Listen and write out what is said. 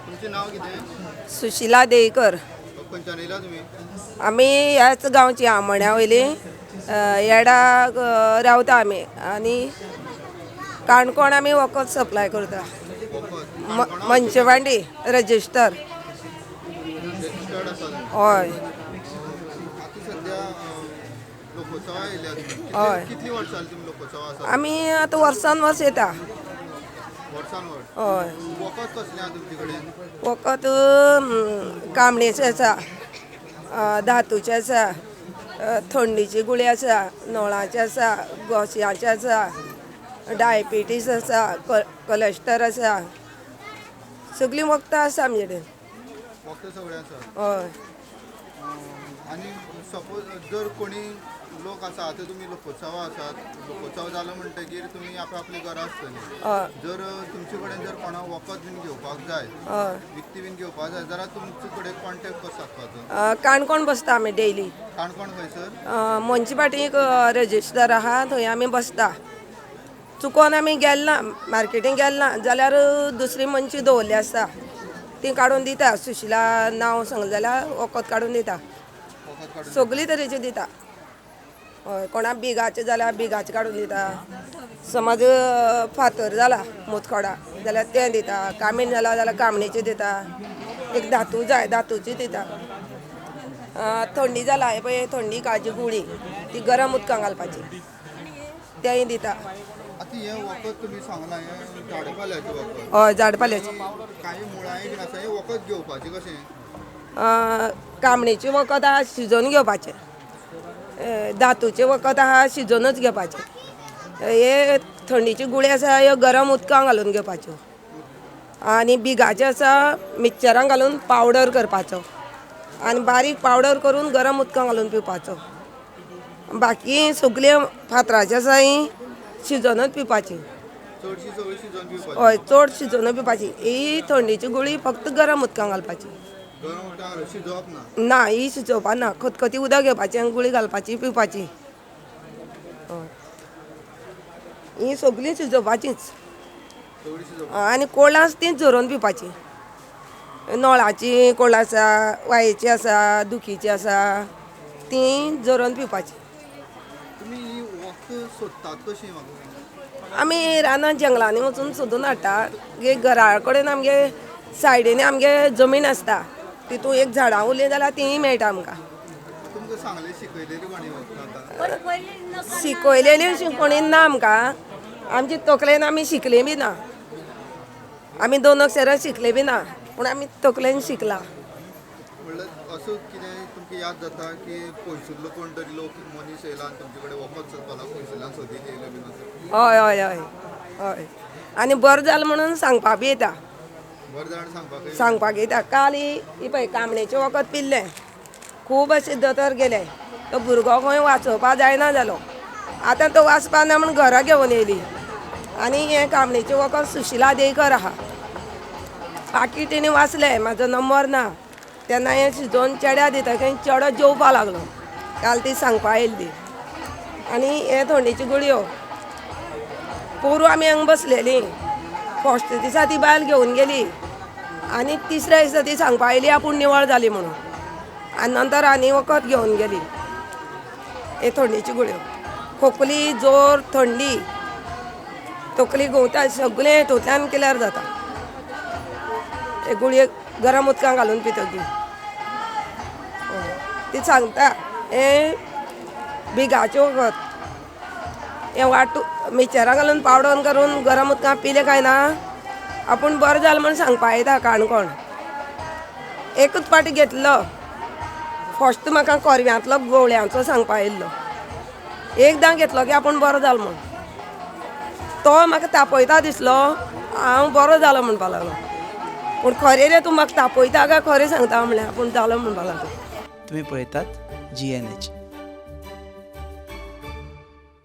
तुमचें नांव कितें? सुशिला देयकर. खंयच्यान येयला तुमी? आमी ह्याच गांवची, आमोण्या वयली, येडा रावता आमी आनी काणकोण आमी वखद सप्लाय करता. वखद? मंचवांडी रजिस्टर. रजिस्टर्ड आसा तुमी? हय. आतां सद्या लोकोत्सवा येयल्या तुमी? हय. कितलीं वर्सां जालीं तुमी लोकोत्सवा आसा? आमी आतां वर्सान वर्स येता. वर्सान वर्स? हय. वखद कसलें आसा तुमचे कडेन? वखद कामणेचें आसा, धातूचें आसा, थंडीची गुळी आसा, नोळाचें आसा, घोंश्याचें आसा, डायबिटीज आसा, कलेस्टर आसा, सगळीं वखदां आसा आमचे कडेन. वखद सगळें आसा? हय. आनी सपोज जर कोणी लोक आसा, आतां तुमी लोकोत्सवा आसात, लोकोत्सव जालो म्हणटगीर तुमी आप आपल्या घरा आसतली. हय. जर तुमचे कडेन जर कोणाक वखद बीन घेवपाक जाय, हय, विकती बीन घेवपाक जाय जाल्यार तुमचे कडेन कॉन्टेक्ट कसो सादपाचो? काणकोण बसता आमी डेली. काणकोण खंयसर? मनचेपाटी एक रजिस्टर आहा, थंय आमी बसता. चुकोन आमी गेल ना, मार्केटींग गेल ना जाल्यार दुसरी मनशी दवरली आसता, ती काडून दिता. सुशिला नांव सांगलें जाल्यार वखद काडून दिता. वखद काडून? सगळी तरेची दिता. हय, कोणाक बिगाचें जाल्यार बिगाचें काडून दिता. समज फातर जाला मुतखडा जाल्यार तें दिता. कामीण जाला जाल्यार कामणेचें दिता. एक धातू जाय, धातूची दिता. थंडी जाला, हे पळय थंडी काळजी गुळी, ती गरम उदकान घालपाची, तेंय दिता. आतां हें वखद तुमी सांगलां, हें झाड पाल्याचें वखद? हय, झाड पाल्याचें. कांय मुळांय बीन आसा. हें वखद घेवपाचें कशें? कामणेचें वखद आहा, शिजोवन घेवपाचें. धातूचें वखद आहा, शिजोवनच घेवपाचें. हे थंडीची गुळी आसा, ह्यो गरम उदकान घालून घेवपाच्यो. आनी बिगाचें आसा, मिक्सचरान घालून पावडर करपाचो आनी बारीक पावडर करून गरम उदकान घालून पिवपाचो. बाकी सगळ्यो फातराचें आसा, ही शिजोवनच पिवपाची. चडशी सगळी शिजोवन पिवपाची? हय, चड शिजोवन पिवपाची. ही थंडीची गुळी फक्त गरम उदकान घालपाची. गरम उदकान घालून, शिजोवप ना? ना, ही शिजोवपा ना. खतखती उदक घेवपाचें आनी गुळी घालपाची, पिवपाची. हय, ही सगळीं शिजोवपाचीच. सगळी शिजोवप. आनी कोळास तीच झरोवन पिवपाची. नळाची कोळ आसा, वायेची आसा, दुखीची आसा, ती झरोवन पिवपाची. तुमी ही वखद सोदतात कशी म्हाका? आमी रानां जंगलांनी वचून सोदून हाडटा. घरा कडेन आमगे सायडीन आमगे जमीन आसता, तितून एक झाडां उरलीं जाल्यार तींय मेळटा आमकां. तुमकां सांगलें, शिकयलेली कोणी वखदां आतां? शिकयलेली अशी कोणी ना आमकां. आमची तकलेन आमी शिकली बी ना. आमी दोन अक्षरां शिकले बी ना, पूण आमी तकलेन शिकला. म्हणल्यार असो कितें तुमकां याद जाता की पयसुल्लो कोण तरी लोक मनीस येयला आनी तुमचे कडेन वखद सोदपाक लागला, पयसुल्ल्यान सोदीत येयलो बीन असो? हय हय हय हय, आनी बरें जालें म्हणून सांगपा बी येता. बरें जाण सांगपाक येयला. सांगपाक येता. काल ही पळय कामणेचें वखद पिल्लें, खूब अशें दोतोर गेले, तो भुरगो खंय वाचोवपा जायना जालो. आतां तो वाचपा ना म्हूण घरा घेवन येयली. आनी हें कामणेचें वखद सुशिला देयकर आहा, पाकीट तेणी वाचलें, म्हाजो नंबर ना. तेन्ना हें शिजोवन चेड्या दिता खंय, चेडो जेवपा लागलो. काल ती सांगपा येयल्ली. आनी हे थंडेच्यो गुळयो पोरूं आमी हांगा बसलेलीं. फस्ट दिसा ती बायल घेवन गेली आनी तिसऱ्या दिसा ती सांगपा आयली आपूण निवळ जाली म्हणून, आनी नंतर आनी वखद घेवन गेली. हे थंडेच्यो गुळयो, खोकली, जोर, थंडी, तकली घुंवता, सगळें हितूंतल्यान क्लियर जाता. हे गुळये गरम उदकान घालून पितकीर. ती सांगता हें बिगाचें वखद, हें वांटू मिक्सचरान घालून पावडर करून गरम उदकान पिलें काय ना आपूण बरें जालें म्हूण सांगपा येता काणकोण. एकूच पाटी घेतलो. फस्ट म्हाका कोरव्यांतलो गोवळ्यांचो सांगपा येयल्लो. एकदां घेतलो की आपूण बरो जालो म्हूण. तो म्हाका तापयता दिसलो, हांव बरो जालो म्हणपा लागलो. पूण खरें रे तूं म्हाका तापयता काय खरें सांगता म्हणलें, आपूण जालो म्हणपा लागलो. तुमी पळयतात GNH.